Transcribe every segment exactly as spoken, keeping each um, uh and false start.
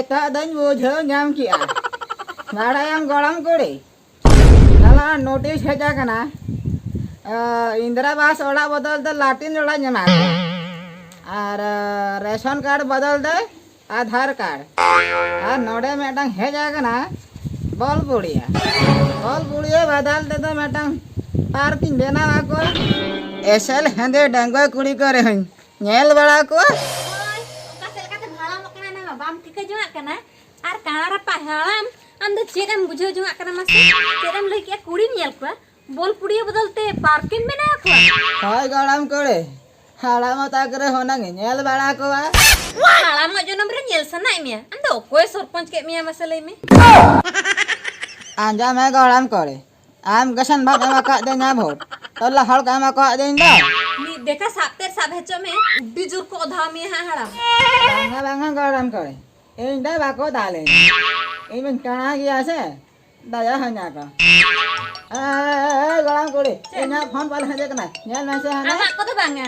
ᱱᱤᱛᱚᱜ ᱫᱚᱧ ᱵᱩᱡᱷᱟᱹᱣ ᱧᱟᱢ ᱠᱮᱜᱼᱟ᱾ ᱵᱟᱲᱟᱭᱟᱢ ᱜᱚᱲᱚᱢ ᱠᱩᱲᱤ, ᱦᱚᱞᱟ ᱱᱳᱴᱤᱥ ᱦᱮᱡ ᱟᱠᱟᱱᱟ, ᱟ, ᱤᱱᱫᱨᱟ ᱟᱵᱟᱥ ᱚᱲᱟᱜ ᱵᱚᱫᱚᱞ ᱛᱮ ᱞᱟᱴᱤᱱ ᱚᱲᱟᱜ ᱧᱟᱢᱟ ᱠᱚ᱾ ᱟᱨ, ᱟ, ᱨᱮᱥᱚᱱ ᱠᱟᱨᱰ ᱵᱚᱫᱚᱞ ᱛᱮ ᱟᱫᱷᱟᱨ ᱠᱟᱨᱰ᱾ ᱟᱨ ᱱᱚᱰᱮ ᱢᱤᱫᱴᱟᱝ ᱦᱮᱡ ᱟᱠᱟᱱᱟ ᱵᱚᱞ ᱯᱩᱲᱤᱭᱟᱹ᱾ ᱵᱚᱞ ᱯᱩᱲᱤᱭᱟᱹ ᱵᱟᱫᱟᱞ ᱛᱮᱫᱚ ᱢᱤᱫᱴᱟᱝ ᱯᱟᱨᱠ ᱤᱧ ᱵᱮᱱᱟᱣ ᱟᱠᱚᱣᱟ᱾ ᱮᱥᱮᱞ ᱦᱮᱸᱫᱮ ᱰᱟᱺᱜᱩᱣᱟᱹ ᱠᱩᱲᱤ ᱠᱚ ᱨᱮᱦᱚᱸᱧ ᱧᱮᱞ ᱵᱟᱲᱟ ᱠᱚᱣᱟ᱾ ᱦᱳᱭ, ᱚᱠᱟ ᱥᱮᱫ ᱞᱮᱠᱟᱛᱮᱢ ᱦᱟᱲᱟᱢᱚᱜ ᱠᱟᱱᱟ, ᱚᱱᱟ ᱢᱟ ᱵᱟᱢ ᱴᱷᱤᱠᱟᱹ ᱡᱚᱝᱟᱜ ᱠᱟᱱᱟ᱾ ᱟᱨ ᱠᱟᱬᱟ ᱨᱟᱯᱟᱜ ᱦᱟᱲᱟᱢ, ᱟᱢ ᱫᱚ ᱪᱮᱫ ᱮᱢ ᱵᱩᱡᱷᱟᱹᱣ ᱡᱚᱝᱟᱜ ᱠᱟᱱᱟ ᱢᱟᱥᱮ? ᱪᱮᱫ ᱮᱢ ᱞᱟᱹᱭ ᱠᱮᱜᱼᱟ? ᱠᱩᱲᱤᱢ ᱧᱮᱞ ᱠᱚᱣᱟ, ᱵᱚᱞ ᱯᱩᱲᱤᱭᱟᱹ ᱵᱚᱫᱚᱞ ᱛᱮ ᱯᱟᱨᱠ ᱮᱢ ᱵᱮᱱᱟᱣ ᱠᱚᱣᱟ? ᱦᱳᱭ ᱜᱚᱲᱚᱢ ᱠᱩᱲᱤ, ᱦᱟᱲᱟᱢ ᱛᱟᱠ ᱨᱮ ᱦᱩᱱᱟᱹᱝ ᱤᱧ ᱧᱮᱞ ᱵᱟᱲᱟ ᱠᱚᱣᱟ᱾ ᱦᱟᱲᱟᱢᱚᱜ ᱡᱚᱱᱚᱢ ᱨᱮ ᱧᱮᱞ ᱥᱟᱱᱟᱭᱮᱫ ᱢᱮᱭᱟ? ᱟᱢ ᱫᱚ ᱚᱠᱚᱭ ᱥᱚᱨᱯᱚᱧᱪ ᱠᱮᱫ ᱢᱮᱭᱟ ᱢᱟᱥᱮ ᱞᱟᱹᱭ ᱢᱮ? ᱟᱸᱡᱚᱢ ᱢᱮ ᱜᱚᱲᱚᱢ ᱠᱩᱲᱤ, ᱟᱢ ᱜᱮᱥᱮ ᱵᱟᱢ ᱮᱢ ᱟᱠᱟᱫ ᱫᱤᱧᱟ ᱵᱷᱳᱴ, ᱴᱚᱞᱟ ᱦᱚᱲ ᱠᱚ ᱮᱢ ᱟᱠᱟᱫ ᱫᱤᱧ ᱫᱚ᱾ ᱢᱤᱫ ᱫᱮᱠᱷᱟ ᱥᱟᱵ ᱛᱮ ᱥᱟᱵ ᱦᱚᱪᱚ ᱢᱮ, ᱟᱹᱰᱤ ᱡᱳᱨ ᱠᱚ ᱚᱫᱷᱟᱣ ᱢᱮᱭᱟ ᱦᱟᱸᱜ ᱦᱟᱲᱟᱢ᱾ ᱵᱟᱝᱟ ᱵᱟᱝᱟ ᱜᱚᱲᱚᱢ ᱠᱩᱲᱤ, ᱤᱧ ᱫᱚ ᱵᱟᱠᱚ ᱫᱟᱞᱤᱧᱟ, ᱤᱧ ᱢᱟᱧ ᱠᱟᱬᱟ ᱜᱮᱭᱟ ᱥᱮ᱾ ᱫᱟᱭᱟ ᱦᱟᱹᱧᱟ ᱠᱚ᱾ ᱮ, ᱮ, ᱮ, ᱜᱚᱲᱚᱢ ᱠᱩᱲᱤ, ᱪᱮᱫ? ᱤᱧᱟᱹᱜ ᱯᱷᱳᱱ ᱯᱟᱞᱮ ᱦᱮᱡ ᱟᱠᱟᱱᱟ᱾ ᱧᱮᱞ ᱢᱮᱥᱮ ᱦᱟᱱᱟ᱾ ᱟᱢᱟᱜ ᱠᱚᱫᱚ ᱵᱟᱝᱟ,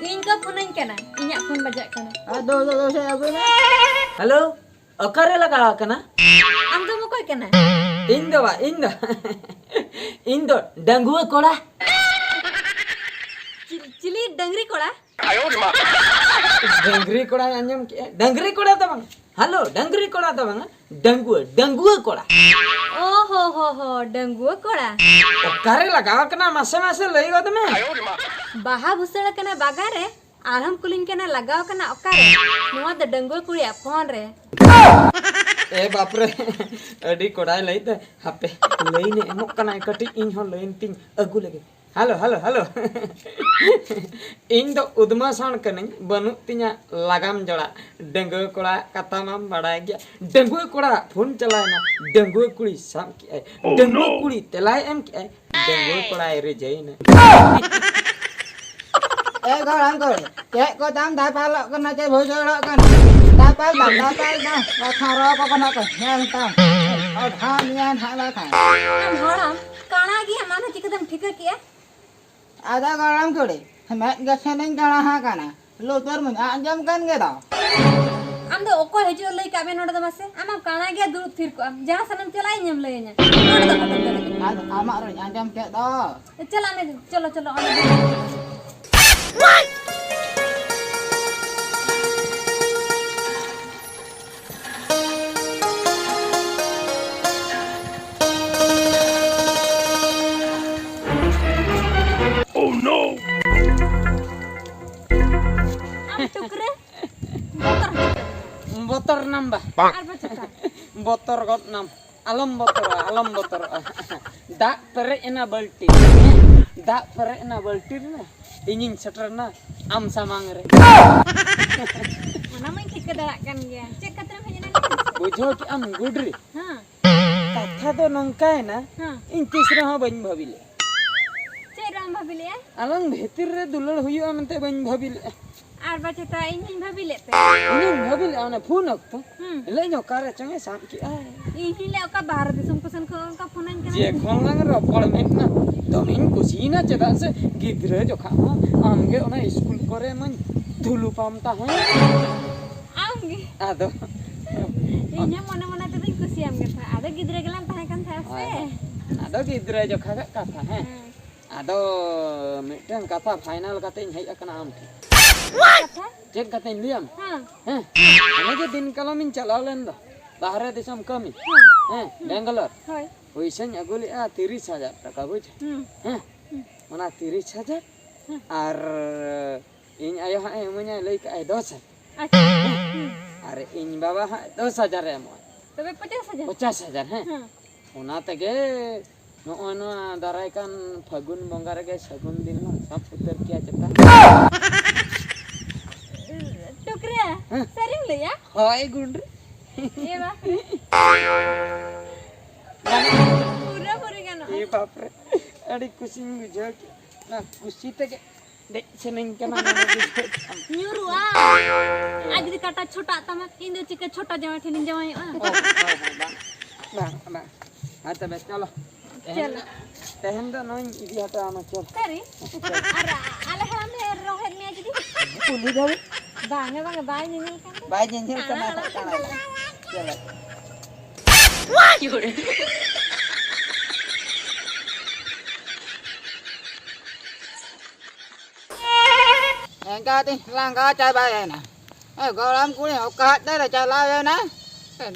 ᱤᱧ ᱠᱚ ᱯᱷᱳᱱᱟᱹᱧ ᱠᱟᱱᱟ, ᱤᱧᱟᱹᱜ ᱯᱷᱳᱱ ᱵᱟᱡᱟᱜ ᱠᱟᱱᱟ᱾ ᱟ, ᱫᱩ, ᱫᱩ, ᱫᱩ, ᱥᱮ ᱟᱹᱜᱩᱭ ᱢᱮ᱾ ᱦᱮᱞᱳ, ᱚᱠᱟᱨᱮ ᱞᱟᱜᱟᱣ ᱟᱠᱟᱱᱟ? ᱟᱢ ᱫᱚᱢ ᱚᱠᱚᱭ ᱠᱟᱱᱟ? ᱤᱧ ᱫᱚ ᱵᱟ, ᱤᱧ ᱫᱚ, ᱤᱧ ᱫᱚ ᱰᱟᱺᱜᱩᱣᱟᱹ ᱠᱚᱲᱟ᱾ ᱪᱤ-, ᱪᱤᱞᱤ ᱰᱟᱺᱜᱽᱨᱤ ᱠᱚᱲᱟ? ᱰᱟᱹᱝᱨᱤ ᱠᱚᱲᱟᱭ ᱟᱸᱡᱚᱢ ᱠᱮᱜᱼᱟ᱾ ᱰᱟᱹᱝᱨᱤ ᱠᱚᱲᱟ ᱫᱚ ᱵᱟᱝ, ᱦᱮᱞᱳ, ᱰᱟᱹᱝᱨᱤ ᱠᱚᱲᱟ ᱫᱚ ᱵᱟᱝᱟ, ᱰᱟᱺᱜᱩᱣᱟᱹ, ᱰᱟᱺᱜᱩᱣᱟᱹ ᱠᱚᱲᱟ᱾ ᱳ ᱦᱳ ᱦᱳ ᱦᱳ, ᱰᱟᱺᱜᱩᱣᱟᱹ ᱠᱚᱲᱟ᱾ ᱚᱠᱟᱨᱮ ᱞᱟᱜᱟᱣ ᱟᱠᱟᱱᱟ, ᱢᱟᱥᱮ ᱢᱟᱥᱮ ᱞᱟᱹᱭ ᱜᱚᱫ ᱢᱮ᱾ ᱵᱟᱦᱟ ᱵᱷᱩᱥᱟᱹᱲ ᱟᱠᱟᱱᱟ ᱵᱟᱜᱟᱱ ᱨᱮ, ᱟᱨᱦᱚᱸᱢ ᱠᱩᱞᱤᱧ ᱠᱟᱱᱟ ᱞᱟᱜᱟᱣ ᱟᱠᱟᱱᱟ ᱚᱠᱟᱨᱮ? ᱱᱚᱣᱟ ᱫᱚ ᱰᱟᱺᱜᱩᱣᱟᱹ ᱠᱩᱲᱤᱭᱟᱜ ᱯᱷᱳᱱ ᱨᱮ᱾ ᱮ ᱵᱟᱯᱨᱮ, ᱟᱹᱰᱤ ᱠᱚᱲᱟᱭ ᱞᱟᱹᱭ ᱛᱮ, ᱦᱟᱯᱮ, ᱞᱟᱹᱭᱤᱱᱮ ᱮᱢᱚᱜ ᱠᱟᱱᱟᱭ, ᱠᱟᱹᱴᱤᱡ ᱤᱧ ᱦᱚᱸ ᱞᱟᱹᱭᱤᱱ ᱛᱤᱧ ᱟᱹᱜᱩ ᱞᱮᱜᱮ᱾ Hello, hello, hello. ᱤᱧ ᱫᱚ ᱩᱫᱽᱢᱟᱹ ᱥᱟᱬ ᱠᱟᱹᱱᱟᱹᱧ, ᱵᱟᱹᱱᱩᱜ ᱛᱤᱧᱟ ᱞᱟᱜᱟᱢ ᱡᱚᱲᱟ᱾ ᱰᱟᱺᱜᱩᱣᱟᱹ ᱠᱚᱲᱟ ᱠᱟᱛᱷᱟ ᱢᱟᱢ ᱵᱟᱲᱟᱭ ᱜᱮᱭᱟ᱾ ᱰᱟᱺᱜᱩᱣᱟᱹ ᱠᱚᱲᱟ ᱯᱷᱳᱱ ᱪᱟᱞᱟᱣᱮᱱᱟ, ᱰᱟᱺᱜᱩᱣᱟᱹ ᱠᱩᱲᱤ ᱥᱟᱵ ᱠᱮᱜᱼᱟᱭ, ᱰᱟᱺᱜᱩᱣᱟᱹ ᱠᱩᱲᱤ ᱛᱮᱞᱟᱭ ᱮᱢ ᱠᱮᱜᱼᱟᱭ, ᱰᱟᱺᱜᱩᱣᱟᱹ ᱠᱚᱲᱟᱭ ᱨᱤᱡᱷᱟᱹᱭᱮᱱᱟ᱾ ᱮ ᱜᱚᱲᱚᱢ ᱠᱩᱲᱤ, ᱪᱮᱫ ᱠᱚ ᱛᱟᱢ ᱫᱟᱯᱟᱞᱚᱜ ᱠᱟᱱᱟ, ᱪᱮᱫ ᱵᱷᱩᱥᱟᱹᱲᱚᱜ ᱠᱟᱱᱟ? ᱫᱟᱯᱟᱞ ᱛᱟᱢ, ᱫᱟᱯᱟᱞ ᱛᱟᱢ, ᱵᱟᱠᱷᱟᱱ ᱨᱚ ᱠᱚ ᱠᱟᱱᱟ ᱠᱚ, ᱧᱮᱞ ᱛᱟᱢ᱾ ᱚ, ᱫᱷᱟᱢ ᱧᱮᱞ ᱦᱟᱸᱜ ᱵᱟᱠᱷᱟᱱ᱾ ᱟᱢ ᱦᱟᱲᱟᱢ, ᱠᱟᱬᱟ ᱜᱮᱭᱟᱢ, ᱟᱢ ᱦᱚᱸ ᱪᱤᱠᱟᱹᱛᱮᱢ ᱴᱷᱤᱠᱟᱹ ᱠᱮᱜᱼᱟ? ᱟᱫᱚ ᱜᱚᱲᱚᱢ ᱠᱩᱲᱤ, ᱢᱮᱫ ᱜᱮᱥᱮ ᱞᱤᱧ ᱠᱟᱬᱟ ᱟᱠᱟᱱᱟ, ᱞᱩᱛᱩᱨ ᱢᱟᱧ ᱟᱸᱡᱚᱢ ᱠᱟᱱ ᱜᱮ ᱫᱚ᱾ ᱟᱢ ᱫᱚ ᱚᱠᱚᱭ ᱦᱤᱡᱩᱜ ᱞᱟᱹᱭ ᱠᱟᱜ ᱢᱮ ᱱᱚᱰᱮ ᱫᱚ ᱢᱟᱥᱮ? ᱟᱢ ᱢᱟᱢ ᱠᱟᱬᱟ ᱜᱮᱭᱟ, ᱫᱩᱲᱩᱵ ᱛᱷᱤᱨ ᱠᱚᱜ ᱟᱢ᱾ ᱡᱟᱦᱟᱸ ᱥᱮᱱᱮᱢ ᱪᱟᱞᱟᱜᱼᱟ, ᱤᱧᱮᱢ ᱞᱟᱹᱭᱟᱹᱧᱟ᱾ ᱱᱚᱰᱮ ᱫᱚ ᱵᱟᱠᱚ ᱫᱟᱲᱮᱭᱟᱜᱼᱟ᱾ ᱟᱨ ᱟᱢᱟᱜ ᱨᱚᱲ ᱤᱧ ᱟᱸᱡᱚᱢ ᱠᱮᱫ ᱫᱚ᱾ ᱪᱟᱞᱟᱜ ᱢᱮ, ᱪᱚᱞᱚ, ᱪᱚᱞᱚ, ᱚᱸᱰᱮ ᱫᱚ᱾ ᱟᱢ ᱴᱩᱠᱨᱟᱹ, ᱵᱚᱛᱚᱨ ᱦᱚᱪᱚ᱾ ᱵᱚᱛᱚᱨ ᱱᱟᱢ ᱵᱟ᱾ ᱟᱨ ᱵᱟᱪᱚ ᱠᱟ᱾ ᱵᱚᱛᱚᱨ ᱜᱚᱫ ᱱᱟᱢ᱾ ᱟᱞᱚᱢ ᱵᱚᱛᱚᱨᱚᱜᱼᱟ, ᱟᱞᱚᱢ ᱵᱚᱛᱚᱨᱚᱜᱼᱟ᱾ ᱫᱟᱜ ᱯᱮᱨᱮᱡ ᱮᱱᱟ ᱵᱟᱹᱞᱴᱤ᱾ ᱫᱟᱜ ᱯᱮᱨᱮᱡ ᱮᱱᱟ ᱵᱟᱹᱞᱴᱤ ᱨᱮ᱾ ᱤᱧᱤᱧ ᱥᱮᱴᱮᱨ ᱮᱱᱟ ᱟᱢ ᱥᱟᱢᱟᱝ ᱨᱮ᱾ ᱚᱱᱟ ᱢᱟᱧ ᱴᱷᱤᱠᱟᱹ ᱫᱟᱲᱮᱭᱟᱜ ᱠᱟᱱ ᱜᱮᱭᱟ᱾ ᱪᱮᱫ ᱠᱷᱟᱹᱛᱤᱨᱮᱢ ᱦᱮᱡ ᱮᱱᱟ? ᱵᱩᱡᱷᱟᱹᱣ ᱠᱮᱜ ᱟᱢ ᱜᱩᱰᱨᱤ? ᱦᱮᱸ᱾ ᱠᱟᱛᱷᱟ ᱫᱚ ᱱᱚᱝᱠᱟᱭᱮᱱᱟ, ᱦᱮᱸ᱾ ᱤᱧ ᱛᱤᱥ ᱨᱮᱦᱚᱸ ᱵᱟᱹᱧ ᱵᱷᱟᱹᱵᱤ ᱞᱮᱫᱼᱟ᱾ ᱪᱮᱫ ᱨᱮᱢ ᱵᱷᱟᱹᱵᱤ ᱞᱮᱫᱼᱟ? ᱟᱞᱟᱝ ᱵᱷᱤᱛᱤᱨ ᱨᱮ ᱫᱩᱞᱟᱹᱲ ᱦᱩᱭᱩᱜᱼᱟ ᱢᱮᱱᱛᱮ ᱵᱟᱹᱧ ᱵᱷᱟᱹᱵᱤ ᱞᱮᱫᱼᱟ᱾ ᱟᱨ ᱵᱟᱪᱮᱛᱟ ᱤᱧ ᱦᱚᱧ ᱵᱷᱟᱹᱵᱤ ᱞᱮᱫ ᱛᱮ᱾ ᱤᱧᱤᱧ ᱵᱷᱟᱹᱵᱤ ᱞᱮᱫᱼᱟ, ᱚᱱᱮ ᱯᱷᱳᱱ ᱚᱠᱛᱚ᱾ ᱦᱩᱸ᱾ ᱞᱟᱹᱭ ᱧᱚᱜ ᱚᱠᱟᱨᱮ ᱪᱚᱝ ᱮ ᱥᱟᱵ ᱠᱮᱜᱼᱟ᱾ ᱤᱧ ᱦᱚᱧ ᱞᱟᱹᱭ ᱚᱠᱟ ᱵᱟᱦᱨᱮ ᱫᱤᱥᱚᱢ ᱠᱚ ᱥᱮᱱ ᱠᱷᱚᱱ ᱚᱱᱠᱟ ᱯᱷᱳᱱ ᱟᱹᱧ ᱠᱟᱱᱟ᱾ ᱡᱮ ᱠᱷᱚᱱ ᱞᱟᱝ ᱨᱚᱯᱚᱲ ᱢᱮᱱᱟ, ᱫᱚᱢᱮᱧ ᱠᱩᱥᱤᱭᱮᱱᱟ, ᱪᱮᱫᱟᱜ ᱥᱮ ᱜᱤᱫᱽᱨᱟᱹ ᱡᱚᱠᱷᱟ ᱦᱚᱸ ᱟᱢᱜᱮ ᱚᱱᱟ ᱤᱥᱠᱩᱞ ᱠᱚᱨᱮ ᱢᱟᱧ ᱫᱷᱩᱞᱩᱯᱟᱢ ᱛᱟᱦᱮᱸ᱾ ᱟᱢ ᱜᱮ? ᱟᱫᱚ ᱤᱧ ᱦᱚᱸ ᱢᱚᱱᱮ ᱢᱚᱱᱮ ᱛᱮᱫᱚᱧ ᱠᱩᱥᱤᱭᱟᱢ ᱜᱮ ᱛᱟᱦᱮᱸᱫ᱾ ᱟᱫᱚ ᱜᱤᱫᱽᱨᱟᱹ ᱜᱮᱞᱟᱝ ᱛᱟᱦᱮᱸ ᱠᱟᱱ ᱛᱟᱦᱮᱸᱫ ᱥᱮ᱾ ᱦᱳᱭ, ᱦᱳᱭ᱾ ᱚᱱᱟ ᱫᱚ ᱜᱤᱫᱽᱨᱟᱹ ᱡᱚᱠᱷᱟ ᱜᱮ ᱠᱟᱛᱷᱟ, ᱦᱮᱸ᱾ ᱦᱮᱸ᱾ ᱟᱫᱚ ᱢᱤᱫᱴᱟᱝ ᱠᱟᱛᱷᱟ ᱯᱷᱟᱭᱱᱟᱞ ᱠᱟᱛᱮ ᱤᱧ ᱦᱮᱡ ᱟᱠᱟᱱᱟ ᱟᱢ ᱴᱷᱮᱱ᱾ ᱠᱟᱛᱷᱟ? ᱪᱮᱫ ᱠᱟᱛᱷᱟᱧ ᱞᱟᱹᱭᱟᱢ? ᱦᱮᱸ᱾ ᱦᱮᱸ? ᱚᱱᱮ ᱡᱮ ᱫᱤᱱ ᱠᱟᱞᱚᱢᱤᱧ ᱪᱟᱞᱟᱣ ᱞᱮᱱ ᱫᱚ ᱵᱟᱦᱨᱮ ᱫᱤᱥᱚᱢ ᱠᱟᱹᱢᱤ᱾ ᱦᱮᱸ᱾ ᱦᱮᱸ, ᱦᱩᱸ᱾ ᱵᱮᱝᱜᱟᱞᱳᱨ᱾ ᱦᱳᱭ᱾ ᱯᱩᱭᱥᱟᱹᱧ ᱟᱹᱜᱩ ᱞᱮᱜᱼᱟ ᱛᱤᱨᱤᱥ ᱦᱟᱡᱟᱨ ᱴᱟᱠᱟ, ᱵᱩᱡᱽ? ᱦᱩᱸ᱾ ᱦᱮᱸ᱾ ᱦᱩᱸ᱾ ᱚᱱᱟ ᱛᱤᱨᱤᱥ ᱦᱟᱡᱟᱨ ᱦᱩᱸ᱾ ᱟᱨ ᱤᱧ ᱟᱭᱳ ᱦᱟᱸᱜ ᱮ ᱤᱢᱟᱹᱧᱟᱭ, ᱞᱟᱹᱭ ᱠᱟᱜᱼᱟᱭ ᱫᱚᱥ ᱦᱟᱡᱟᱨ᱾ ᱟᱪᱪᱷᱟ᱾ ᱦᱩᱸ᱾ ᱟᱨ ᱤᱧ ᱵᱟᱵᱟ ᱦᱟᱸᱜ ᱫᱚᱥ ᱦᱟᱡᱟᱨ ᱮ ᱮᱢᱚᱜᱼᱟ᱾ ᱛᱚᱵᱮ ᱯᱚᱪᱟᱥ ᱦᱟᱡᱟᱨ? ᱯᱚᱪᱟᱥ ᱦᱟᱡᱟᱨ, ᱦᱮᱸ᱾ ᱦᱮᱸ᱾ ᱚᱱᱟ ᱛᱮᱜᱮ ᱱᱚᱜᱼᱚᱭ ᱱᱚᱣᱟ ᱫᱟᱨᱟᱭ ᱠᱟᱱ ᱯᱷᱟᱹᱜᱩᱱ ᱵᱚᱸᱜᱟ ᱨᱮᱜᱮ ᱥᱟᱹᱜᱩᱱ ᱫᱤᱱ ᱞᱟᱝ ᱥᱟᱵ ᱩᱛᱟᱹᱨ ᱠᱮᱭᱟ ᱪᱮᱛᱟ᱾ ᱴᱩᱠᱨᱟᱹ, ᱦᱮᱸ᱾ ᱥᱟᱹᱨᱤᱢ ᱞᱟᱹᱭᱟ? ᱦᱳᱭ, ᱜᱩᱸᱰᱨᱤ᱾ ᱮ ᱵᱟᱯ ᱨᱮ᱾ ᱜᱟᱱᱚᱜᱼᱟ᱾ ᱯᱩᱨᱟᱹ ᱯᱩᱨᱤ ᱜᱟᱱᱚᱜᱼᱟ᱾ ᱮ ᱵᱟᱯ ᱨᱮ, ᱟᱹᱰᱤ ᱠᱩᱥᱤᱧ ᱵᱩᱡᱷᱟᱹᱣ ᱠᱮᱫ᱾ ᱚᱱᱟ ᱠᱩᱥᱤ ᱛᱮᱜᱮ ᱫᱮᱡ ᱥᱟᱱᱟᱧ ᱠᱟᱱᱟ, ᱱᱚᱣᱟ ᱵᱩᱡᱷᱟᱹᱣ ᱠᱮᱫᱟᱢ᱾ ᱧᱩᱨᱩᱜᱼᱟ᱾ ᱟᱨ ᱡᱩᱫᱤ ᱠᱟᱴᱟ ᱪᱷᱳᱴᱟᱜ ᱛᱟᱢᱟ, ᱤᱧ ᱫᱚ ᱪᱤᱠᱟᱹ ᱪᱷᱳᱴᱟ ᱡᱟᱶᱟᱭ ᱴᱷᱮᱱᱤᱧ ᱡᱟᱶᱟᱭᱚᱜᱼᱟ? ᱚ, ᱦᱳᱭ, ᱦᱳᱭ, ᱵᱟᱝ, ᱵᱟᱝ, ᱵᱟᱝ᱾ ᱦᱮᱸ, ᱛᱚᱵᱮ ᱪᱚᱞᱚ᱾ ᱛᱮᱦᱮᱧ ᱪᱚᱞᱚ᱾ ᱫᱚ, ᱛᱮᱦᱮᱧ ᱫᱚ ᱱᱚᱣᱟᱧ ᱤᱫᱤ ᱦᱚᱴᱚ ᱟᱢᱟ, ᱪᱚᱞ᱾ ᱥᱟᱹᱨᱤ? ᱟᱨ ᱟᱞᱮ ᱦᱟᱲᱟᱢ ᱮ ᱨᱚᱦᱮᱫ ᱢᱮᱭᱟ ᱡᱩᱫᱤ? ᱠᱩᱞᱦᱤ ᱫᱷᱟᱹᱵᱤᱡ᱾ ᱵᱟᱝᱟ, ᱵᱟᱝᱟ, ᱵᱟᱭ ᱧᱮᱧᱮᱞ ᱠᱟᱱ ᱫᱚ᱾ ᱵᱟᱭ ᱧᱮᱧᱮᱞ ᱠᱟᱱᱟ, ᱠᱟᱱᱟ᱾ ᱪᱚᱞᱚ᱾ ᱮᱸᱜᱟᱛᱤᱧ ᱞᱟᱸᱜᱟ ᱪᱟᱵᱟᱭᱮᱱᱟ᱾ ᱮ, ᱜᱚᱲᱚᱢ ᱠᱩᱲᱤ ᱚᱠᱟ ᱦᱟᱴ ᱨᱮ ᱪᱟᱞᱟᱣᱮᱱᱟ?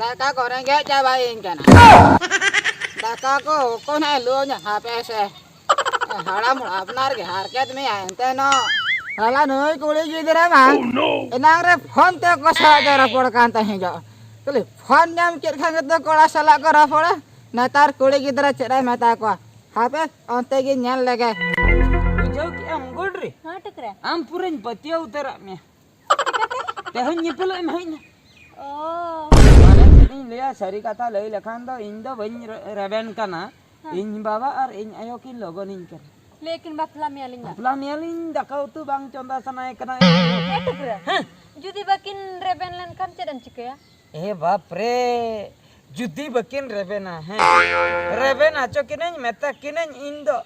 ᱫᱟᱠᱟ ᱠᱚ ᱨᱮᱸᱜᱮᱡ ᱪᱟᱵᱟᱭᱤᱧ ᱠᱟᱱᱟ᱾ ᱫᱟᱠᱟ ᱠᱚ ᱚᱠᱚᱭ ᱱᱟᱜ ᱞᱩᱧᱟ ᱦᱟᱯᱮ ᱥᱮ᱾ ᱦᱟᱲᱟᱢ ᱦᱚᱲ ᱟᱯᱱᱟᱨ ᱜᱮ ᱦᱟᱨᱠᱮᱛ ᱢᱮᱭᱟ ᱮᱱᱛᱮ ᱱᱚ᱾ ᱦᱟᱞᱟ ᱱᱩᱭ ᱠᱩᱲᱤ ᱜᱤᱫᱽᱨᱟᱹ ᱢᱟ ᱮᱱᱟᱝ ᱨᱮ ᱯᱷᱳᱱ ᱛᱮ ᱚᱠᱚᱭ ᱥᱟᱞᱟᱜ ᱫᱚ ᱨᱚᱯᱚᱲ ᱠᱟᱱ ᱛᱟᱦᱮᱸ ᱡᱚᱜ᱾ ᱠᱷᱟᱹᱞᱤ ᱯᱷᱳᱱ ᱧᱟᱢ ᱠᱮᱫ ᱠᱷᱟᱱ ᱜᱮᱛᱚ ᱠᱚᱲᱟ ᱥᱟᱞᱟᱜ ᱠᱚ ᱨᱚᱯᱚᱲᱟ᱾ ᱱᱮᱛᱟᱨ ᱠᱩᱲᱤ ᱜᱤᱫᱽᱨᱟᱹ ᱪᱮᱫ ᱮ ᱢᱮᱛᱟ ᱠᱚᱣᱟ? ᱦᱟᱯᱮ ᱚᱱᱛᱮ ᱜᱮ ᱧᱮᱞ ᱞᱮᱜᱮ᱾ ᱵᱩᱡᱷᱟᱹᱣ ᱠᱮᱜᱼᱟᱢ ᱜᱚᱰᱨᱤ? ᱦᱮᱸ ᱴᱩᱠᱨᱟ᱾ ᱟᱢ ᱯᱩᱨᱟᱹᱧ ᱯᱟᱹᱛᱭᱟᱹᱣ ᱩᱛᱟᱹᱨᱟᱜ ᱢᱮᱭᱟ᱾ ᱪᱤᱠᱟᱹᱛᱮ? ᱛᱮᱦᱮᱧ ᱧᱮᱯᱮᱞᱚᱜ ᱮᱢ ᱦᱮᱡ ᱮᱱᱟ᱾ ᱚ᱾ ᱢᱟᱱᱮ ᱪᱮᱫ ᱤᱧ ᱞᱟᱹᱭᱟ, ᱥᱟᱹᱨᱤ ᱠᱟᱛᱷᱟ ᱞᱟᱹᱭ ᱞᱮᱠᱷᱟᱱ ᱫᱚ ᱤᱧ ᱫᱚ ᱵᱟᱹᱧ ᱨᱮ-, ᱨᱮᱵᱮᱱ ᱠᱟᱱᱟ᱾ ᱦᱮᱸ᱾ ᱤᱧ ᱵᱟᱵᱟ ᱟᱨ ᱤᱧ ᱟᱭᱳ ᱠᱤᱱ ᱞᱚᱜᱚᱱᱤᱧ ᱠᱟᱱᱟ᱾ ᱞᱮᱠᱤᱱ ᱵᱟᱯᱞᱟ ᱢᱮᱭᱟᱞᱤᱧ ᱵᱟᱝ᱾ ᱵᱟᱯᱞᱟ ᱢᱮᱭᱟᱞᱤᱧ, ᱫᱟᱠᱟ ᱩᱛᱩ ᱵᱟᱝ ᱪᱚᱸᱫᱟ ᱥᱟᱱᱟᱭᱮ ᱠᱟᱱᱟ᱾ ᱦᱮᱸ ᱴᱩᱠᱨᱟ᱾ ᱦᱮᱸ᱾ ᱡᱩᱫᱤ ᱵᱟᱹᱠᱤᱱ ᱨᱮᱵᱮᱱ ᱞᱮᱱᱠᱷᱟᱱ ᱪᱮᱫ ᱮᱢ ᱪᱤᱠᱟᱹᱭᱟ? ᱮ ᱵᱟᱯ ᱨᱮ, ᱡᱩᱫᱤ ᱵᱟᱹᱠᱤᱱ ᱨᱮᱵᱮᱱᱟ, ᱦᱮᱸ, ᱨᱮᱵᱮᱱ ᱦᱚᱪᱚ ᱠᱤᱱᱟᱹᱧ, ᱢᱮᱛᱟ ᱠᱤᱱᱟᱹᱧ, ᱤᱧ ᱫᱚ,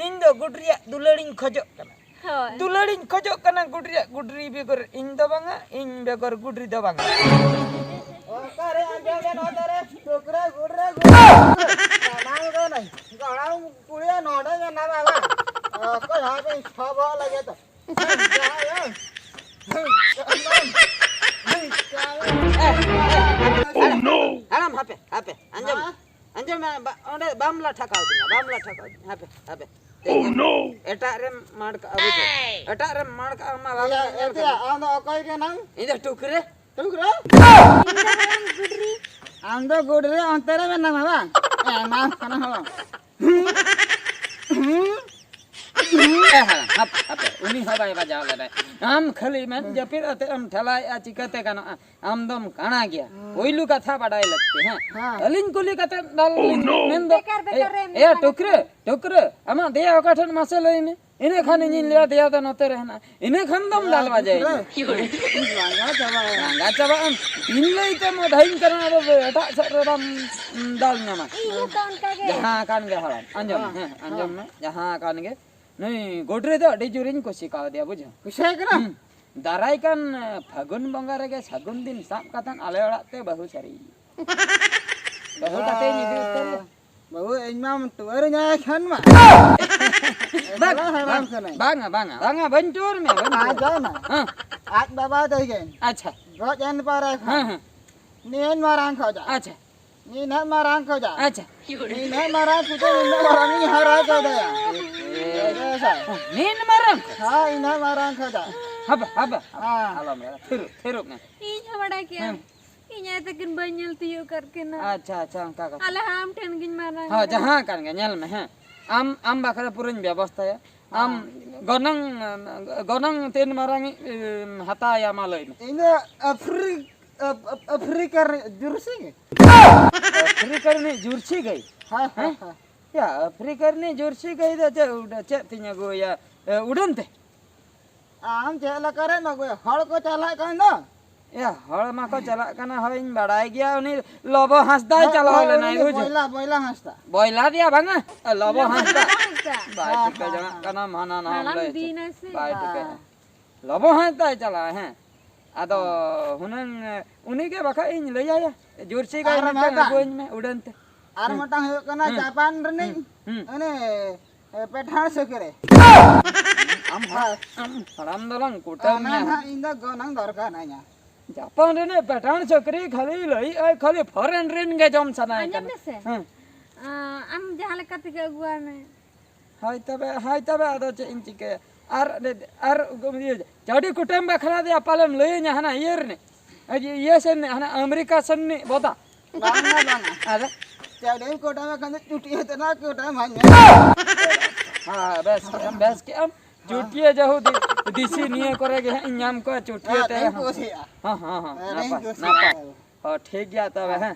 ᱤᱧ ᱫᱚ ᱜᱩᱰᱨᱤᱭᱟᱜ ᱫᱩᱞᱟᱹᱲᱤᱧ ᱠᱷᱚᱡᱚᱜ ᱠᱟᱱᱟ᱾ ᱦᱳᱭ᱾ ᱫᱩᱞᱟᱹᱲᱤᱧ ᱠᱷᱚᱡᱚᱜ ᱠᱟᱱᱟ ᱜᱩᱰᱨᱤᱭᱟᱜ ᱜᱩᱰᱨᱤ ᱵᱮᱜᱚᱨ ᱤᱧ ᱫᱚ ᱵᱟᱝᱟ, ᱤᱧ ᱵᱮᱜᱚᱨ ᱜᱩᱰᱨᱤ ᱫᱚ ᱵᱟᱝᱟ᱾ ᱚᱠᱟᱨᱮ ᱟᱸᱡᱚᱢ ᱞᱮᱱ ᱚᱱᱛᱮ ᱨᱮ ᱴᱩᱠᱨᱟᱹ ᱜᱩᱰᱨᱟᱹ ᱜᱩᱰᱨᱟᱹ? ᱥᱟᱱᱟᱢ ᱫᱚ ᱱᱟᱹᱧ᱾ ᱜᱚᱲᱚᱢ ᱠᱩᱲᱤᱭᱟᱜ ᱱᱚᱰᱮ ᱢᱮᱱᱟᱢᱟ ᱵᱟᱝ? ᱚᱠᱚᱭ ᱦᱟᱯᱮ ᱥᱚᱵᱚᱜ ᱞᱟᱹᱜᱤᱫ ᱫᱚ᱾ Oh no! ᱦᱟᱲᱟᱢ, ᱦᱟᱯᱮ, ᱦᱟᱯᱮ, ᱟᱸᱡᱚᱢ ᱢᱮ᱾ ᱦᱮᱸ? ᱟᱸᱡᱚᱢ ᱢᱮ, ᱵᱟ-, ᱚᱸᱰᱮ ᱵᱟᱢ ᱞᱟᱴᱷᱟ ᱠᱟᱣᱫᱤᱧᱟ, ᱵᱟᱢ ᱞᱟᱴᱷᱟ ᱠᱟᱣᱫᱤᱧᱟ᱾ ᱦᱟᱯᱮ, ᱦᱟᱯᱮ᱾ Oh no! ᱮᱴᱟᱜ ᱨᱮᱢ ᱢᱟᱲ ᱠᱟᱜᱼᱟ, ᱵᱩᱡᱷᱟᱹᱣ? ᱮᱴᱟᱜ ᱨᱮᱢ ᱢᱟᱲ ᱠᱟᱜᱼᱟ, ᱚᱱᱟ ᱵᱟᱢ ᱮᱭᱟ, ᱧᱮᱞ ᱮᱛᱮᱭᱟ, ᱠᱟᱫᱟ᱾ ᱟᱢ ᱫᱚ ᱚᱠᱚᱭ ᱠᱟᱱᱟᱢ? ᱤᱧ ᱫᱚ ᱴᱩᱠᱨᱮ᱾ ᱴᱩᱠᱨᱮ? ᱤᱧ ᱫᱚ ᱦᱟᱲᱟᱢ ᱜᱩᱰᱨᱤ᱾ ᱟᱢ ᱫᱚ ᱜᱩᱰᱨᱤ ᱚᱱᱛᱮ ᱨᱮ ᱢᱮᱱᱟᱢᱟ ᱵᱟᱝ? ᱮᱢᱟᱢ ᱠᱟᱱᱟ ᱦᱚᱸ᱾ ᱮ ᱦᱟᱲᱟᱢ, ᱦᱟᱯ-, ᱦᱟᱯᱮ, ᱩᱱᱤ ᱦᱚᱸ ᱵᱟᱭ ᱵᱟᱡᱟᱣ ᱞᱮᱱᱟᱭ᱾ ᱟᱢ ᱠᱷᱟᱹᱞᱤ ᱢᱮᱫ ᱡᱟᱹᱯᱤᱫ ᱟᱛᱮ ᱮᱢ ᱴᱷᱮᱞᱟᱭᱮᱜᱼᱟ, ᱪᱤᱠᱟᱹᱛᱮ ᱜᱟᱱᱚᱜᱼᱟ? ᱟᱢ ᱫᱚᱢ ᱠᱟᱬᱟ ᱜᱮᱭᱟ᱾ ᱦᱮᱸ᱾ ᱯᱳᱭᱞᱳ ᱠᱟᱛᱷᱟ ᱵᱟᱰᱟᱭ ᱞᱟᱹᱠᱛᱤ, ᱦᱮᱸ? ᱦᱮᱸ᱾ ᱟᱹᱞᱤᱧ ᱠᱩᱞᱤ ᱠᱟᱛᱮ ᱫᱟᱞ ᱞᱤᱧ ᱢᱮᱱᱫᱚ, ᱵᱮᱠᱟᱨ, ᱵᱮᱠᱟᱨ ᱨᱮ ᱮ, ᱮ, ᱢᱮᱱᱟᱜᱼᱟ᱾ ᱴᱩᱠᱨᱟᱹ, ᱴᱩᱠᱨᱟᱹ, ᱟᱢᱟᱜ ᱫᱮᱭᱟ ᱚᱠᱟ ᱴᱷᱮᱱ ᱢᱟᱥᱮ ᱞᱟᱹᱭ ᱢᱮ? ᱤᱱᱟᱹ ᱠᱷᱟᱱ ᱤᱧᱤᱧ ᱞᱟᱹᱭᱟ, ᱫᱮᱭᱟ ᱫᱚ ᱱᱚᱛᱮ ᱨᱮ ᱦᱮᱱᱟᱜᱼᱟ᱾ ᱤᱱᱟᱹ ᱠᱷᱟᱱ ᱫᱚᱢ ᱫᱟᱞ ᱵᱟᱡᱟᱭᱤᱧᱟ᱾ ᱴᱩᱠᱨᱟᱹ, ᱤᱧ ᱞᱟᱸᱜᱟ ᱪᱟᱵᱟᱭᱮᱱᱟ᱾ ᱞᱟᱸᱜᱟ ᱪᱟᱵᱟᱜ ᱟᱢ᱾ ᱤᱧ ᱞᱟᱹᱭ ᱛᱮᱢ ᱟᱹᱫᱷᱟᱹᱧ ᱠᱟᱱᱟ, ᱟᱫᱚ ᱮᱴᱟᱜ ᱥᱮᱫ ᱨᱮ ᱵᱟᱢ, ᱩᱸ, ᱫᱟᱞ ᱧᱟᱢᱟ᱾ ᱤᱧ ᱦᱚᱸᱛᱚ ᱚᱱᱠᱟ ᱜᱮ᱾ ᱡᱟᱦᱟᱸ ᱠᱟᱱ ᱜᱮ ᱦᱟᱲᱟᱢ, ᱟᱸᱡᱚᱢ ᱢᱮ, ᱦᱮᱸ, ᱦᱮᱸ, ᱟᱸᱡᱚᱢ ᱦᱮᱸ᱾ ᱢᱮ, ᱡᱟᱦᱟᱸ ᱠᱟᱱ ᱜᱮ᱾ ᱱᱩᱭ ᱜᱚᱰᱨᱮ ᱫᱚ ᱟᱹᱰᱤ ᱡᱳᱨᱤᱧ ᱠᱩᱥᱤ ᱠᱟᱣᱫᱮᱭᱟ, ᱵᱩᱡᱷᱟᱹᱣ᱾ ᱠᱩᱥᱤᱭᱟᱭ ᱠᱟᱱᱟ? ᱦᱩᱸ᱾ ᱫᱟᱨᱟᱭ ᱠᱟᱱ ᱯᱷᱟᱹᱜᱩᱱ ᱵᱚᱸᱜᱟ ᱨᱮᱜᱮ ᱥᱟᱹᱜᱩᱱ ᱫᱤᱱ ᱥᱟᱵ ᱠᱟᱛᱮᱱ ᱟᱞᱮ ᱚᱲᱟᱜ ᱛᱮ ᱵᱟᱹᱦᱩ ᱥᱟᱹᱨᱤ᱾ ᱵᱟᱹᱦᱩ ᱠᱟᱛᱮᱧ ᱤᱫᱤ ᱩᱛᱟᱹᱨ᱾ ᱵᱟᱹᱦᱩ, ᱤᱧ ᱢᱟ ᱴᱩᱣᱟᱹᱨ ᱧᱟᱭ ᱠᱷᱟᱱ ᱢᱟ᱾ ᱵᱟᱝ, ᱮᱠᱞᱟ ᱦᱟᱲᱟᱢ ᱵᱟᱝ, ᱠᱟᱹᱱᱟᱹᱧ᱾ ᱵᱟᱝᱟ, ᱵᱟᱝᱟ, ᱵᱟᱝᱟ, ᱵᱟᱹᱧ ᱴᱩᱣᱟᱹᱨ ᱢᱮᱭᱟ, ᱵᱟᱹᱧ ᱟᱸᱡᱚᱢ ᱴᱩᱣᱟᱹᱨ ᱢᱮ᱾ ᱢᱮ᱾ ᱦᱮᱸ᱾ ᱟᱡ ᱵᱟᱵᱟ ᱫᱚᱭ ᱜᱮ ᱟᱪᱪᱷᱟ᱾ ᱜᱚᱡ ᱮᱱ ᱯᱚᱨᱮ ᱦᱮᱸ, ᱠᱷᱚᱱ ᱦᱮᱸ᱾ ᱱᱤᱱ ᱢᱟᱨᱟᱝ ᱠᱷᱚᱡᱟ᱾ ᱟᱪᱪᱷᱟ᱾ ᱱᱤᱱᱟᱹᱜ ᱢᱟᱨᱟᱝ ᱠᱷᱚᱡᱟ᱾ ᱟᱪᱪᱷᱟ᱾ ᱱᱤᱱᱟᱹᱜ ᱢᱟᱨᱟᱝ ᱠᱷᱚᱡᱟ, ᱱᱤᱱᱟᱹᱜ ᱢᱟᱨᱟᱝ ᱤᱧ ᱦᱟᱨᱟ ᱠᱮᱫᱮᱭᱟ᱾ ᱮ, ᱱᱤᱱ ᱢᱟᱨᱟᱝ? ᱦᱮᱸ, ᱤᱱᱟᱹᱜ ᱢᱟᱨᱟᱝ ᱠᱷᱚᱡᱟ᱾ ᱦᱟᱵᱟ, ᱦᱟᱵᱟ, ᱦᱟᱵᱟ᱾ ᱦᱮᱸ᱾ ᱟᱞᱚᱢ ᱨᱚᱲᱟ, ᱛᱷᱤᱨᱚᱜ, ᱛᱷᱤᱨᱚᱜ ᱢᱮ᱾ ᱤᱧ ᱦᱚᱸ ᱵᱟᱲᱟᱭ ᱠᱮᱜᱼᱟ᱾ ᱦᱮᱸ᱾ ᱤᱧ ᱟᱭᱳ ᱛᱟᱹᱠᱤᱱ ᱵᱟᱹᱧ ᱧᱮᱞ ᱛᱤᱭᱳᱜ ᱟᱠᱟᱫ ᱠᱤᱱᱟ᱾ ᱟᱪᱪᱷᱟ, ᱟᱪᱪᱷᱟ, ᱚᱱᱠᱟ ᱠᱟᱛᱷᱟ᱾ ᱟᱞᱮ ᱦᱚᱸ ᱟᱢ ᱴᱷᱮᱱ ᱜᱤᱧ ᱢᱟᱨᱟᱝ ᱦᱳᱭ, ᱠᱟᱱᱟ᱾ ᱡᱟᱦᱟᱸ ᱠᱟᱱ ᱜᱮ, ᱧᱮᱞ ᱢᱮ, ᱦᱮᱸ᱾ ᱟᱢ, ᱟᱢ ᱵᱟᱠᱷᱨᱟ ᱯᱩᱨᱟᱹᱧ ᱵᱮᱵᱚᱥᱛᱷᱟᱭᱟ᱾ ᱟᱢ ᱦᱮᱸ᱾ ᱜᱚᱱᱚᱝ, ᱜᱚᱱᱚᱝ ᱛᱤᱱ ᱢᱟᱨᱟᱝ ᱤᱧ, ᱮᱢ, ᱦᱟᱛᱟᱣᱟ, ᱢᱟ ᱞᱟᱹᱭ ᱢᱮ᱾ ᱤᱧ ᱫᱚ ᱟᱯᱷᱨᱤ-, ᱟᱯ-, ᱟᱯ-, ᱟᱯᱷᱨᱤᱠᱟ ᱨᱮ ᱡᱩᱨᱥᱤ ᱜᱮ᱾ ᱟᱯᱷᱨᱤᱠᱟ ᱨᱤᱱᱤᱡ ᱡᱩᱨᱥᱤ ᱜᱟᱹᱭ? ᱦᱮᱸ, ᱦᱮᱸ, ᱦᱮᱸ? ᱦᱮᱸ᱾ ᱭᱟ, ᱟᱯᱷᱨᱤᱠᱟ ᱨᱤᱱᱤᱡ ᱡᱩᱨᱥᱤ ᱜᱟᱹᱭ ᱫᱚ ᱪᱮᱫ ᱩᱰ-, ᱪᱮᱫ ᱛᱤᱧ ᱟᱹᱜᱩᱣᱟᱭᱟ? ᱮ, ᱩᱰᱟᱹᱱ ᱛᱮ? ᱟᱢ ᱪᱮᱫ ᱞᱮᱠᱟ ᱨᱮᱢ ᱟᱹᱜᱩᱭᱟ? ᱦᱚᱲ ᱠᱚ ᱪᱟᱞᱟᱜ ᱠᱟᱱ ᱫᱚ᱾ ᱮ, ᱦᱚᱲ ᱢᱟᱠᱚ ᱪᱟᱞᱟᱜ ᱠᱟᱱᱟ, ᱦᱳᱭ, ᱤᱧ ᱵᱟᱲᱟᱭ ᱜᱮᱭᱟ, ᱩᱱᱤ ᱞᱚᱵᱚ ᱦᱟᱸᱥᱫᱟᱭ ᱦᱳᱭ, ᱪᱟᱞᱟᱣ ᱦᱳᱭ, ᱞᱮᱱᱟᱭ, ᱩᱱᱤ ᱵᱩᱡᱷᱟᱹᱣ? ᱵᱚᱭᱞᱟ, ᱵᱚᱭᱞᱟ ᱦᱟᱸᱥᱫᱟ᱾ ᱵᱚᱭᱞᱟ ᱫᱮᱭᱟ ᱵᱟᱝᱟ, ᱞᱚᱵᱚ ᱞᱚᱵᱚ ᱦᱟᱸᱥᱫᱟ᱾ ᱦᱟᱸᱥᱫᱟ᱾ ᱵᱟᱭ ᱦᱮᱸ, ᱴᱷᱤᱠᱟᱹ ᱦᱮᱸ, ᱡᱚᱝᱟᱜ ᱦᱮᱸ᱾ ᱠᱟᱱᱟ, ᱢᱟᱱᱟ ᱱᱟᱢ ᱦᱟᱲᱟᱢ ᱞᱟᱹᱭ ᱦᱚᱪᱚ᱾ ᱫᱤᱱᱟᱭ ᱥᱮ᱾ ᱵᱟᱭ ᱦᱮᱸ᱾ ᱴᱷᱤᱠᱟᱹᱭᱟ᱾ ᱞᱚᱵᱚ ᱦᱟᱸᱥᱫᱟᱭ ᱪᱟᱞᱟᱜᱼᱟ, ᱦᱮᱸ᱾ ᱟᱫᱚ ᱦᱮᱸ᱾ ᱦᱩᱱᱟᱹᱝ, ᱩᱱᱤ ᱜᱮ ᱵᱟᱠᱷᱟᱡ ᱤᱧ ᱞᱟᱹᱭ ᱟᱭᱟ, ᱡᱩᱨᱥᱤ ᱜᱟᱹᱭ ᱟᱨ ᱢᱤᱫᱴᱟᱝ ᱢᱮᱫᱴᱟᱝ᱾ ᱟᱹᱜᱩᱣᱟᱹᱧ ᱢᱮ, ᱩᱰᱟᱹᱱ ᱛᱮ᱾ ᱟᱨ ᱦᱮᱸ᱾ ᱢᱤᱫᱴᱟᱝ ᱦᱩᱭᱩᱜ ᱠᱟᱱᱟ ᱦᱮᱸ᱾ ᱡᱟᱯᱟᱱ ᱨᱤᱱᱤᱡ, ᱦᱮᱸ᱾ ᱦᱮᱸ᱾ ᱩᱱᱤ, ᱮ, ᱯᱮᱴᱷᱟᱲ ᱥᱩᱠᱨᱤ᱾ ᱟᱢ ᱦᱟᱲᱟᱢ, ᱦᱳᱭ᱾ ᱟᱢ ᱦᱟᱲᱟᱢ ᱫᱚᱞᱟᱝ ᱠᱩᱴᱟᱹᱢ ᱚᱱᱟ ᱧᱟ᱾ ᱱᱟᱦᱟᱜ ᱤᱧ ᱫᱚ ᱜᱚᱱᱚᱝ ᱫᱚᱨᱠᱟᱨ ᱟᱹᱧᱟ᱾ ᱡᱟᱯᱟᱱ ᱨᱤᱱᱤᱡ ᱯᱮᱴᱷᱟᱲ ᱥᱩᱠᱨᱤ ᱠᱷᱟᱹᱞᱤ ᱞᱟᱹᱭᱮᱜᱼᱟᱭ, ᱠᱷᱟᱹᱞᱤ ᱯᱷᱚᱨᱮᱱ ᱨᱤᱱ ᱜᱮ ᱡᱚᱢ ᱥᱟᱱᱟᱭᱮ ᱟᱸᱡᱚᱢ ᱠᱟᱱᱟ᱾ ᱢᱮᱥᱮ᱾ ᱦᱮᱸ᱾ ᱟ, ᱟᱢ ᱡᱟᱦᱟᱸ ᱞᱮᱠᱟ ᱛᱮᱜᱮ ᱟᱹᱜᱩᱣᱟᱭ ᱢᱮ᱾ ᱦᱳᱭ ᱛᱚᱵᱮ, ᱦᱳᱭ ᱛᱚᱵᱮ, ᱟᱫᱚ ᱪᱮᱫ ᱤᱧ ᱪᱤᱠᱟᱹᱭᱟ? ᱟᱨ, ᱟᱨ ᱤᱭᱟᱹ, ᱪᱟᱹᱰᱤ ᱠᱩᱴᱟᱹᱢ ᱵᱟᱠᱷᱨᱟ ᱫᱚ ᱯᱟᱞᱮᱢ ᱞᱟᱹᱭᱟᱹᱧᱟ ᱦᱟᱱᱟ ᱤᱭᱟᱹ ᱨᱤᱱᱤᱡ, ᱤᱭᱟᱹ ᱥᱮᱱ ᱨᱤᱱᱤᱡ, ᱦᱟᱱᱟ ᱟᱢᱮᱨᱤᱠᱟ ᱥᱮᱱ ᱨᱤᱱᱤᱡ ᱵᱚᱫᱟ? ᱵᱟᱝᱟ, ᱵᱟᱝᱟ᱾ ᱟᱫᱚ? ᱪᱟᱹᱰᱤ ᱠᱩᱴᱟᱹᱢ ᱠᱷᱟᱱ ᱫᱚ ᱪᱩᱴᱤ ᱟᱛᱮ ᱱᱟ ᱠᱩᱴᱟᱹᱢ ᱟᱹᱧ ᱢᱮ᱾ ᱦᱮᱸ, ᱵᱮᱥ ᱠᱮᱜ ᱟᱢ, ᱵᱮᱥ ᱠᱮᱜ ᱟᱢ᱾ ᱦᱮᱸ᱾ ᱪᱩᱴᱤᱭᱟᱹ ᱡᱟᱹᱦᱩ ᱫᱤ-, ᱫᱤᱥᱤ ᱱᱤᱭᱟᱹ ᱠᱚᱨᱮ ᱜᱮ ᱦᱟᱸᱜ ᱤᱧ ᱧᱟᱢ ᱠᱚᱣᱟ, ᱪᱩᱴᱤᱭᱟᱹ ᱟᱹᱰᱤᱧ ᱛᱮ ᱦᱟᱸᱜ᱾ ᱠᱩᱥᱤᱭᱟᱜᱼᱟ᱾ ᱦᱮᱸ, ᱦᱮᱸ, ᱦᱮᱸ, ᱟᱹᱰᱤᱧ ᱱᱟᱯᱟᱭ, ᱠᱩᱥᱤᱭᱟᱜᱼᱟ᱾ ᱱᱟᱯᱟᱭ᱾ ᱦᱚᱸ, ᱴᱷᱤᱠ ᱜᱮᱭᱟ ᱛᱚᱵᱮ, ᱦᱮᱸ᱾ ᱦᱮᱸ᱾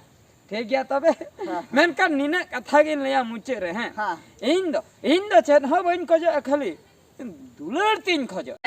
ᱴᱷᱤᱠ ᱜᱮᱭᱟ ᱛᱚᱵᱮ᱾ ᱦᱮᱸ, ᱦᱮᱸ᱾ ᱢᱮᱱᱠᱷᱟᱱ ᱱᱤᱱᱟᱹᱜ ᱠᱟᱛᱷᱟ ᱜᱤᱧ ᱞᱟᱹᱭᱟ ᱢᱩᱪᱟᱹᱫ ᱨᱮ, ᱦᱮᱸ᱾ ᱦᱮᱸ᱾ ᱤᱧ ᱫᱚ, ᱤᱧ ᱫᱚ ᱪᱮᱫ ᱦᱚᱸ ᱵᱟᱹᱧ ᱠᱷᱚᱡᱚᱜᱼᱟ, ᱠᱷᱟᱹᱞᱤ ᱫᱩᱞᱟᱹᱲ ᱛᱤᱧ ᱠᱷᱚᱡᱚᱜᱼᱟ᱾